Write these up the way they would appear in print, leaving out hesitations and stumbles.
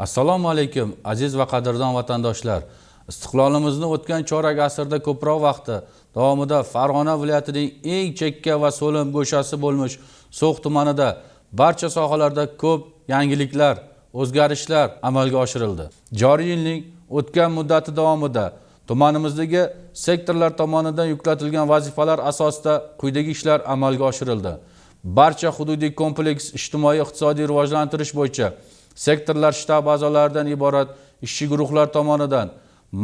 Assalomu alaykum aziz va qadrdon vatandoshlar. Istiqlolimizni o'tgan chorak asrda ko'proq vaqti davomida Farg'ona viloyatining eng chekka va so'lim go'shasi bo'lmish So'x tumanida barcha sohalarda ko'p yangiliklar, o'zgarishlar amalga oshirildi. Joriy yilning o'tgan muddati davomida tumanimizdagi sektorlar tomonidan yuklatilgan vazifalar asosida quyidagi ishlar amalga oshirildi. Barcha hududiy kompleks ijtimoiy iqtisodiy rivojlantirish bo'yicha sektorlar shtab a'zolaridan iborat ishchi guruhlar tomonidan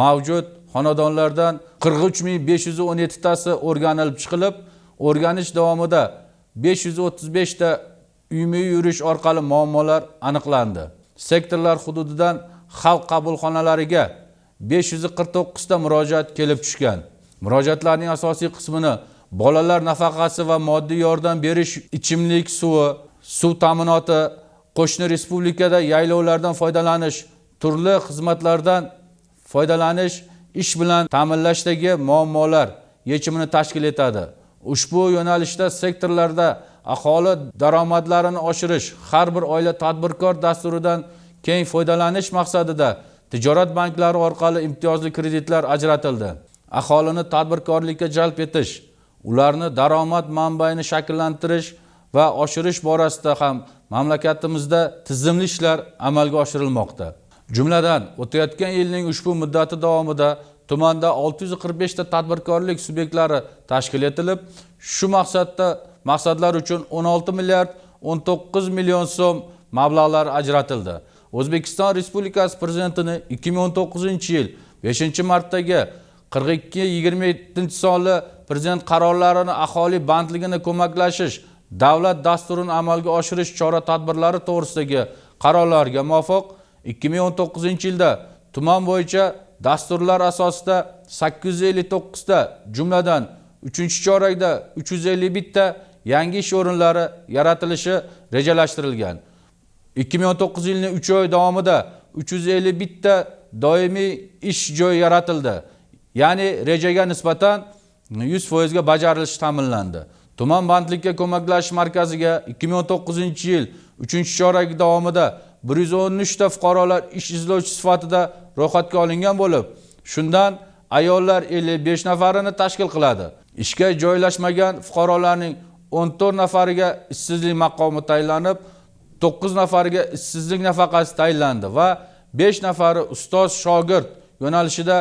mavjud xonadonlardan 43517 tasi o'rganilib chiqilib, o'rganish davomida 535 ta uyma-uy yurish orqali muammolar aniqlandi. Sektorlar hududidan xalq qabulxonalariga 549 ta murojaat kelib tushgan. Murojaatlarning asosiy qismini bolalar nafaqasi va moddiy yordam berish, ichimlik suvi, suv ta'minoti, qo'shni respublikada yaylovlardan foydalanish, turli xizmatlardan foydalanish, ish bilan ta'minlashdagi muammolar yechimini tashkil etadi. Ushbu yo'nalishda sektorlarda aholi daromadlarini oshirish, har bir oila tadbirkor dasturidan keng foydalanish maqsadida tijorat banklari orqali imtiyozli kreditlar ajratildi. Aholini tadbirkorlikka jalb etish, ularni daromad manbaini shakllantirish va oshirish borasida ham mamlakatimizda tizimli ishlar amalga oshirilmoqda. Jumladan, o'tayotgan yilning ushbu muddati davomida tumanda 645 ta tadbirkorlik subyektlari tashkil etilib, shu maqsadlar uchun 16 milliard 19 million so'm mablag'lar ajratildi. O'zbekiston Respublikasi Prezidentining 2019-yil 5-martdagi 42-27 sonli prezident qarorlarini aholi bandligini ko'maklashish davlat dasturini amalga oshirish chora-tadbirlari to'g'risidagi qarorlarga muvofiq 2019-yilda tuman bo'yicha dasturlar asosida 859 ta, jumladan 3-chorakda 351 ta yangi ish o'rinlari yaratilishi rejalashtirilgan. 2019-yilning 3 oy davomida 351 ta doimiy ish joyi yaratildi. Ya'ni rejaga nisbatan 100% ga bajarilishi ta'minlandi. Tuman bandlikka ko'maklashish markaziga 2019-yil 3-chorak davomida 113 ta fuqarolar ish izlovchi sifatida ro'yxatga olingan bo'lib, shundan ayollar 55 nafarini tashkil qiladi. Ishga joylashmagan fuqarolarning 14 nafariga ishsizlik maqomi tayinlanib, 9 nafariga ishsizlik nafaqasi tayinlandi va 5 nafari ustoz shogird yo'nalishida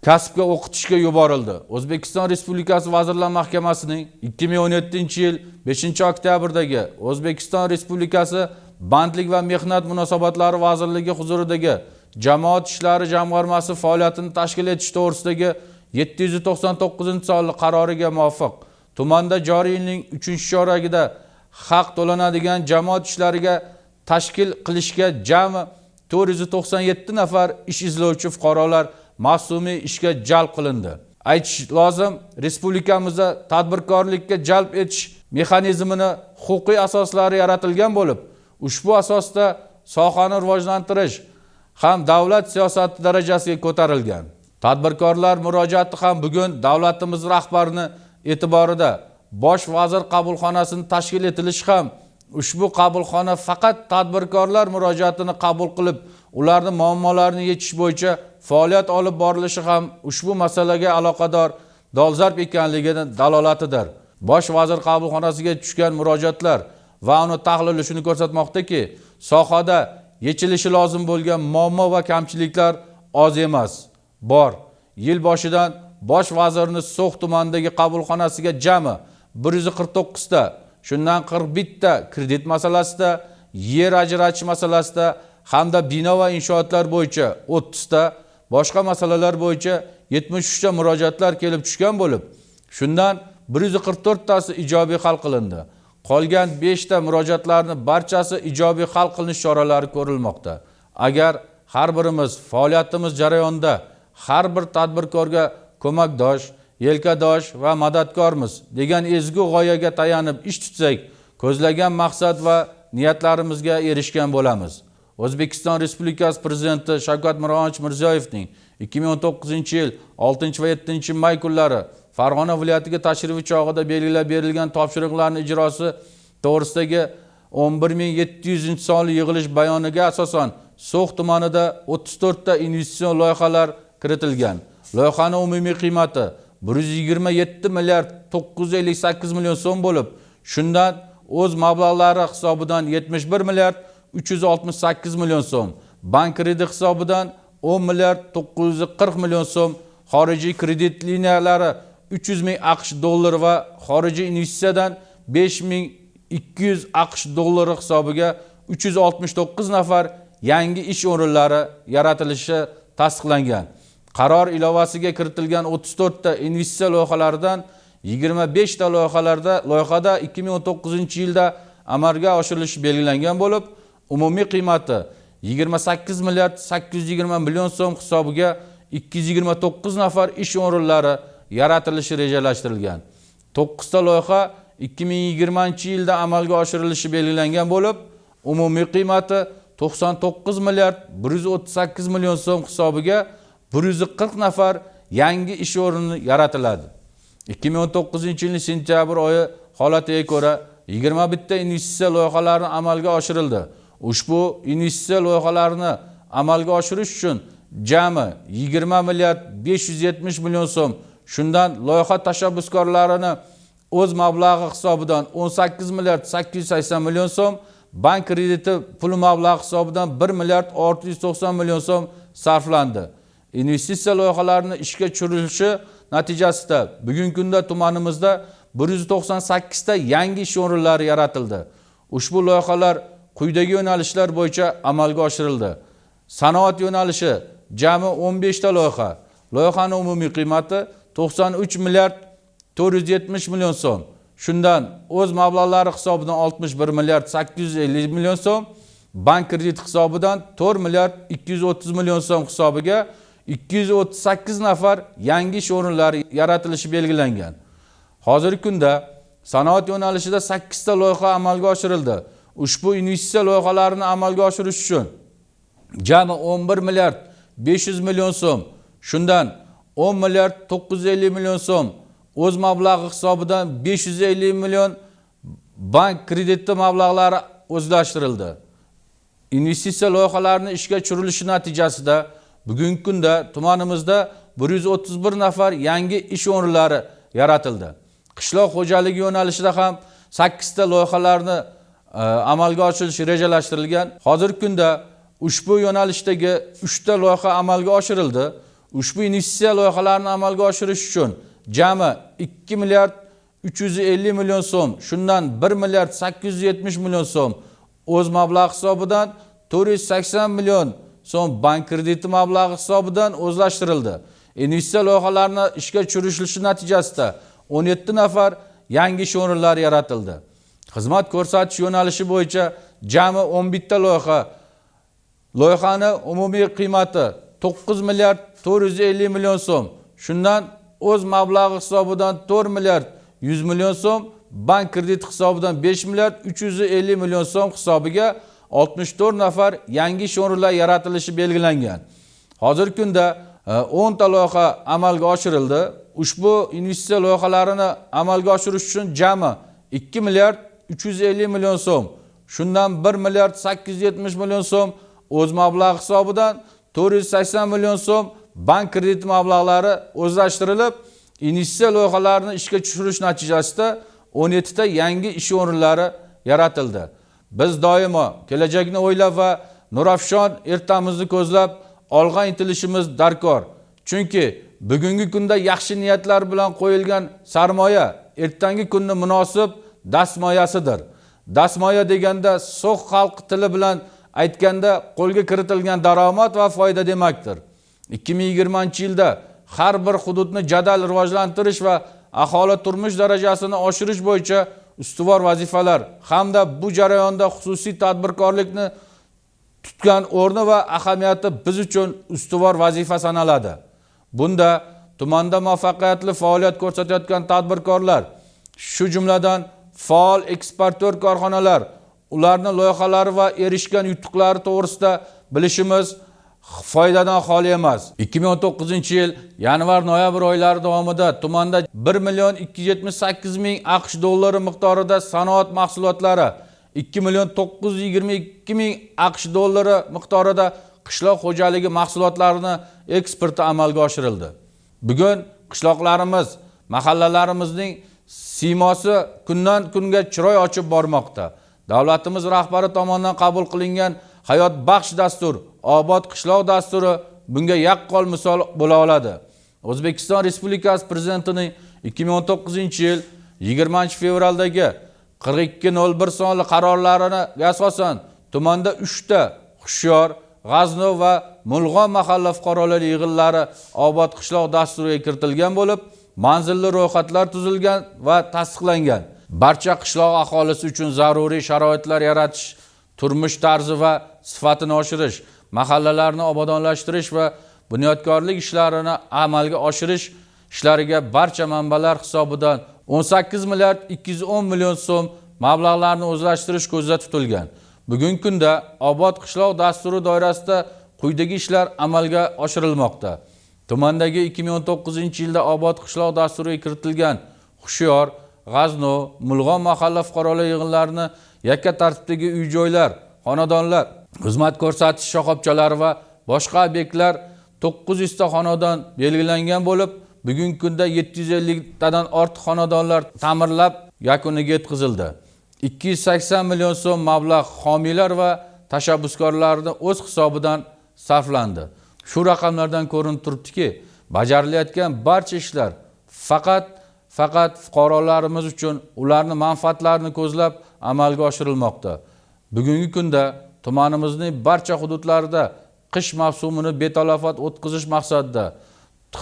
kasbga o'qitishga yuborildi. O'zbekiston Respublikasi Vazirlar Mahkamasining 2017-yil 5-oktyabrdagi O'zbekiston Respublikasi Bandlik va Mehnat munosabatlari vazirligi huzuridagi Jamoat ishlari jamg'armasi faoliyatini tashkil etish to'g'risidagi 799-sonli qaroriga muvofiq tumanda joriy yilning 3-choragida haq to'lanadigan jamoat ishlariga tashkil qilishga jami 497 nafar ish izlovchi fuqarolar mavsumiy ishga jalb qilindi. Aytish lozim, respublikamizda tadbirkorlikka jalb etish mexanizmini huquqiy asoslari yaratilgan bo'lib, ushbu asosda sohani rivojlantirish ham davlat siyosati darajasiga ko'tarilgan. Tadbirkorlar murojaati ham bugun davlatimiz rahbarini e'tiborida. Bosh vazir qabulxonasini tashkil etilishi ham ushbu qabulxona faqat tadbirkorlar murojaatini qabul qilib, ularning muammolarini yechish bo'yicha faoliyat olib borilishi ham ushbu masalaga aloqador dolzarb ekanligining dalolatidir. Bosh vazir qabulxonasiga tushgan murojaatlar va uni tahlili shuni ko'rsatmoqdaki, sohada yechilishi lozim bo'lgan muammo va kamchiliklar oz emas, bor. Yil boshidan bosh vazirning So'x tumanidagi qabulxonasiga jami 149 ta, shundan 41 ta kredit masalasida, yer ajratish masalasida hamda bino va inshootlar bo'yicha 30 ta, boshqa masalalar bo'yicha 73 ta murojaatlar kelib tushgan bo'lib, shundan 144 tasi ijobiy hal qilindi. Qolgan 5 ta murojaatlarning barchasi ijobiy hal qilinish choralari ko'rilmoqda. Agar har birimiz faoliyatimiz jarayonida har bir tadbirkorga ko'makdosh, yelkadosh va madadkormiz degan ezgu g'oyaga tayanib ish tutsak, ko'zlagan maqsad va niyatlarimizga erishgan bo'lamiz. O'zbekiston Respublikasi Prezidenti Shavkat Miromonovich Mirziyoyevning 2019-yil 6 va 7 may kunlari Farg'ona viloyatiga tashrifi chog'ida belgilab berilgan topshiriqlarning ijrosi to'g'risidagi 11700 sonli yig'ilish bayoniga asosan So'x tumanida 34 ta investitsion loyihalar kiritilgan. Loyihani umumiy qiymati 127 milliard 958 million so'm bo'lib, shundan o'z mablag'lari hisobidan 71 milliard 368 million so'm, bank krediti hisobidan 10 milliard 940 million so'm, xorijiy kredit liniyalari 300 ming AQSh dollari va xorijiy investitsiyadan 5200 AQSh dollari hisobiga 369 nafar yangi ish o'rinlari yaratilishi tasdiqlangan. Qaror ilovasiga kiritilgan 34 ta investitsiya loyihalaridan 25 ta loyihada 2019-yilda amalga oshirilishi belgilangan bo'lib, umumiy qiymati 28 milliard 820 million so'm hisobiga 229 nafar ish o'rinlari yaratilishi rejalashtirilgan. 9 ta loyiha 2020-yilda amalga oshirilishi belgilangan bo'lib, umumiy qiymati 99 milliard 138 million so'm hisobiga 140 nafar yangi ish o'rni yaratiladi. 2019-yilning sentyabr oyi holatiga ko'ra 21 ta investitsiya loyihalari amalga oshirildi. Ushbu investitsiya loyihalarini amalga oshirish uchun jami 20 milliard 570 million so'm, shundan loyiha tashabbuskorlarini o'z mablag'i hisobidan 18 milliard 880 million so'm, bank krediti puli mablag'i hisobidan 1 milliard 690 million so'm sarflandi. Investitsiya loyihalarini ishga tushirilishi natijasida bugungi kunda tumanimizda 198 ta yangi ish o'rinlari yaratildi. Ushbu loyihalar quyidagi yo'nalishlar bo'yicha amalga oshirildi. Sanoat yo'nalishi jami 15 ta loyiha. Loyihaning umumiy qiymati 93 milliard 470 million so'm. Shundan o'z mablag'lari hisobidan 61 milliard 850 million so'm, bank krediti hisobidan 4 milliard 230 million so'm hisobiga 238 nafar yangi ish o'rinlari yaratilishi belgilangan. Hozirgi kunda sanoat yo'nalishida 8 ta loyiha amalga oshirildi. Ushbu investitsiya loyihalarini amalga oshirish uchun jami 11 milliard 500 million so'm, shundan 10 milliard 950 million so'm o'z mablag'i hisobidan 550 million bank krediti mablag'lari o'zlashtirildi. Investitsiya loyihalarini ishga tushirilishi natijasida bugungi kunda tumanimizda 131 nafar yangi ish o'rinlari yaratildi. Qishloq xo'jaligi yo'nalishida ham 8 ta loyihalarni amalga oshirilishi rejalashtirilgan. Hozirgi kunda ushbu yo'nalishdagi 3 ta loyiha amalga oshirildi. Ushbu investitsiya loyihalarini amalga oshirish uchun jami 2 milliard 350 million so'm, shundan 1 milliard 870 million so'm o'z mablag'i hisobidan 480 million so'm bank krediti mablag'i hisobidan o'zlashtirildi. Investitsiya loyihalarini ishga tushirilishi natijasida 17 nafar yangi ish o'rinlari yaratildi. Xizmat ko'rsatish yo'nalishi bo'yicha jami 11 ta loyiha, loyihani umumiy qiymati 9 milliard 450 million so'm, shundan o'z mablag'i hisobidan 4 milliard 100 million so'm, bank krediti hisobidan 5 milliard 350 million so'm hisobiga 64 nafar yangi ish o'rinlari yaratilishi belgilangan. Hozirgi kunda 10 ta loyiha amalga oshirildi. Ushbu investitsiya loyihalarini amalga oshirish uchun jami 2 milliard 350 million so'm, shundan 1 milliard 870 million so'm o'z mablag'i hisobidan 480 million so'm bank krediti mablag'lari o'zlashtirilib, investitsiya loyihalarini ishga tushirish natijasida 17 ta yangi ish o'rinlari yaratildi. Biz doimo kelajakni o'ylab va nurafshon ertamizni ko'zlab olg'a intilishimiz darkor. Chunki bugungi kunda yaxshi niyatlar bilan qo'yilgan sarmoya ertangi kunni munosib dastmoyasidir. Dastmoya deganda so'x xalq tili bilan aytganda qo'lga kiritilgan daromad va foyda demakdir. 2020-yilda har bir hududni jadal rivojlantirish va aholi turmush darajasini oshirish bo'yicha ustuvor vazifalar hamda bu jarayonda xususiy tadbirkorlikni tutgan o'rni va ahamiyati biz uchun ustuvor vazifa sanaladi. Bunda tumanda muvaffaqiyatli faoliyat ko'rsatayotgan tadbirkorlar, shu jumladan faol eksportyor korxonalar, ularning loyihalari va erishgan yutuqlari to'g'risida bilishimiz foydadan xoli emas. 2019-yil yanvar-noyabr oylari davomida tumanda 1 278 000 AQSh dollari miqdorida sanoat mahsulotlari, 2 million 922 ming AQSh dollari miqdorida qishloq xo'jaligi mahsulotlarini eksporti amalga oshirildi. Bugun qishloqlarimiz, mahallalarimizning siymosi kundan kunga chiroy ochib bormoqda. Davlatimiz rahbari tomonidan qabul qilingan hayotbaxsh dastur, Obod qishloq dasturi bunga yaqqol misol bo'la oladi. O'zbekiston Respublikasi Prezidentining 2019-yil 20-fevraldagi 4201 sonli qarorlariga asosan tumanda 3 ta Hushyor, G'aznov va Mulg'on mahalla fuqarolar yig'inlari Obod qishloq dasturiga kiritilgan bo'lib, manzilli ro'yxatlar tuzilgan va tasdiqlangan. Barcha qishloq aholisi uchun zaruriy sharoitlar yaratish, turmush tarzi va sifatini oshirish, mahallalarni obodonlashtirish va bunyodkorlik ishlarini amalga oshirish ishlariga barcha manbalar hisobidan 18 milliard 210 million so'm mablag'larni o'zlashtirish ko'zda tutilgan. Bugungi kunda Obod qishloq dasturi doirasida quyidagi ishlar amalga oshirilmoqda. Tumandagi 2019-yilda Obod qishloq dasturiga kiritilgan Hushyor, G'aznov, Mulg'on mahalla fuqarolar yig'inlarini yakka tartibdagi uy-joylar, xonadonlar, xizmat ko'rsatish shoxobchalari va boshqa obyektlar 900 ta xonadon belgilangan bo'lib, bugungi kunda 750 tadan ortiq xonadonlar ta'mirlab yakuniga yetkazildi. 280 million so'm mablag' homiylar va tashabbuskorlarning o'z hisobidan sarflandi. Shu raqamlardan ko'rinib turibdiki, bajarilayotgan barcha ishlar faqat fuqarolarimiz uchun ularning manfaatlarini ko'zlab amalga oshirilmoqda. Bugungi kunda tumanimizning barcha hududlarida qish mavsumini betalofat o'tkazish maqsadida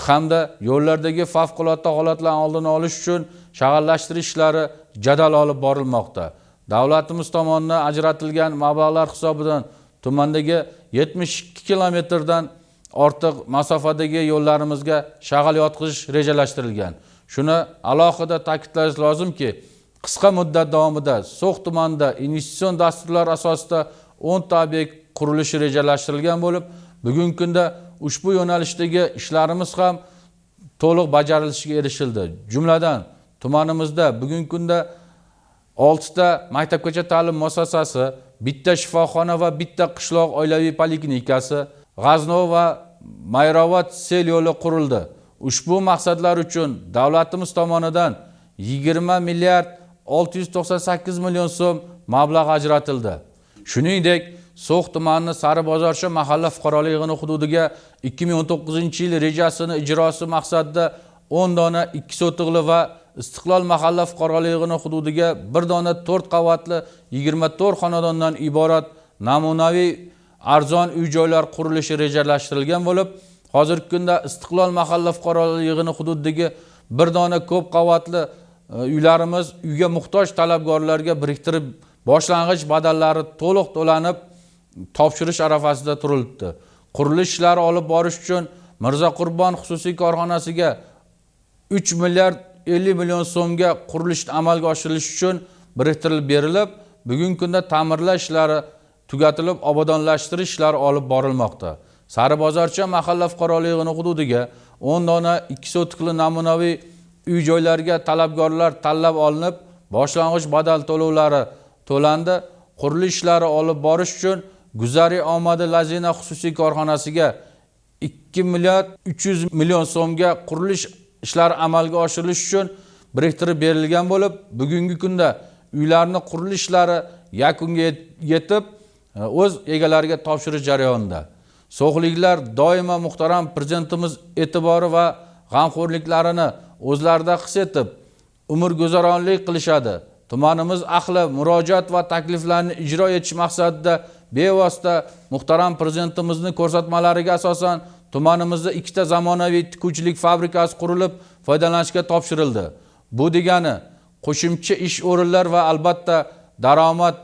hamda yo'llardagi favqulodda holatlarning oldini olish uchun shag'allashtirish ishlari jadal olib borilmoqda. Davlatimiz tomonidan ajratilgan mablag'lar hisobidan tumandagi 72 kilometrdan ortiq masofadagi yo'llarimizga shag'al yotqizish rejalashtirilgan. Shuni alohida ta'kidlash lozimki, qisqa muddat davomida So'x tumanida investitsion dasturlar asosida 10 ta obyekt qurilishi rejalashtirilgan bo'lib, bugungi kunda ushbu yo'nalishdagi ishlarimiz ham to'liq bajarilishiga erishildi. Jumladan, tumanimizda bugungi kunda 6 ta maktabgacha ta'lim muassasasi, bitta shifoxona va bitta qishloq oilaviy poliklinikasi, G'aznov va Mayrovat sel yo'li qurildi. Ushbu maqsadlar uchun davlatimiz tomonidan 20 milliard 698 million so'm mablag' ajratildi. Shuningdek, So'x tumani Saribozorcha mahalla fuqarolar yig'ini hududiga 2019-yil rejasini ijrosi maqsadida 10 dona 2 sotiqli va Istiqlol mahalla fuqarolar yig'ini hududiga 1 dona 4 qavatli 24 xonadondan iborat namunaviy arzon uy-joylar qurilishi rejalashtirilgan bo'lib, hozirgi kunda Istiqlol mahalla fuqarolar yig'ini hududidagi 1 dona ko'p qavatli uylarimiz uyga muhtoj talabgorlarga biriktirib boshlang'ich badallari to'liq to'lanib topshirish arafasida turilibdi. Qurilish ishlari olib borish uchun Mirzo Qurbon xususiy korxonasiga 3 milliard 50 million so'mga qurilish amalga oshirilishi uchun biriktirilib berilib, bugungi kunda ta'mirlash ishlari tugatilib, obodonlashtirish ishlari olib borilmoqda. Saribozorcha mahalla fuqarolar yig'ini hududiga 10 dona 2 sotikli namunaviy uy-joylarga talabgorlar tanlab olinib, boshlang'ich badal to'lovlari to'landi. Qurilish ishlari olib borish uchun Guzari Omadi Lazina xususiy korxonasiga 2 milliard 300 million so'mga qurilish ishlari amalga oshirilishi uchun biriktirib berilgan bo'lib, bugungi kunda uylarni qurilish ishlari yakunga yetib, o'z egalariga topshirish jarayonida. So'xliklar doimo muhtaram prezidentimiz e'tibori va g'amxo'rliklarini o'zlarida his etib, umr guzaronlik qilishadi. Tumanimiz ahli murojaat va takliflarni ijro etish maqsadida bevosita muhtaram prezidentimizning ko'rsatmalariga asosan tumanimizda 2 ta zamonaviy tikuvchilik fabrikasi qurilib foydalanishga topshirildi. Bu degani qo'shimcha ish o'rinlar va albatta daromad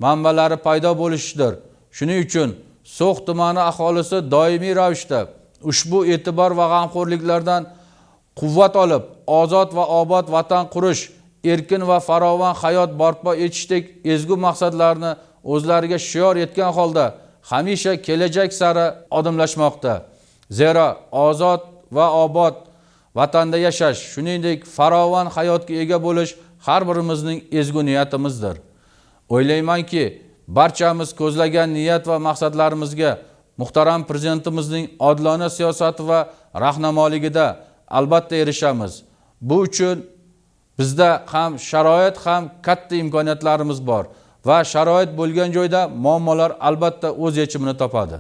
manbalari paydo bo'lishidir. Shuning uchun So'x tumani aholisi doimiy ravishda ushbu e'tibor va g'amxo'rliklardan quvvat olib, ozod va obod vatan qurish, erkin va farovon hayot barpo etishdek ezgu maqsadlarni o'zlariga shior etgan holda hamisha kelajak sari odimlashmoqda. Zero ozod va obod vatanda yashash, shuningdek farovon hayotga ega bo'lish har birimizning ezgu niyatimizdir. O'ylaymanki, barchamiz ko'zlagan niyat va maqsadlarimizga muhtaram prezidentimizning odilona siyosati va rahnamoligida albatta erishamiz. Bu uchun bizda ham sharoit, ham katta imkoniyatlarimiz bor va sharoit bo'lgan joyda muammolar albatta o'z yechimini topadi.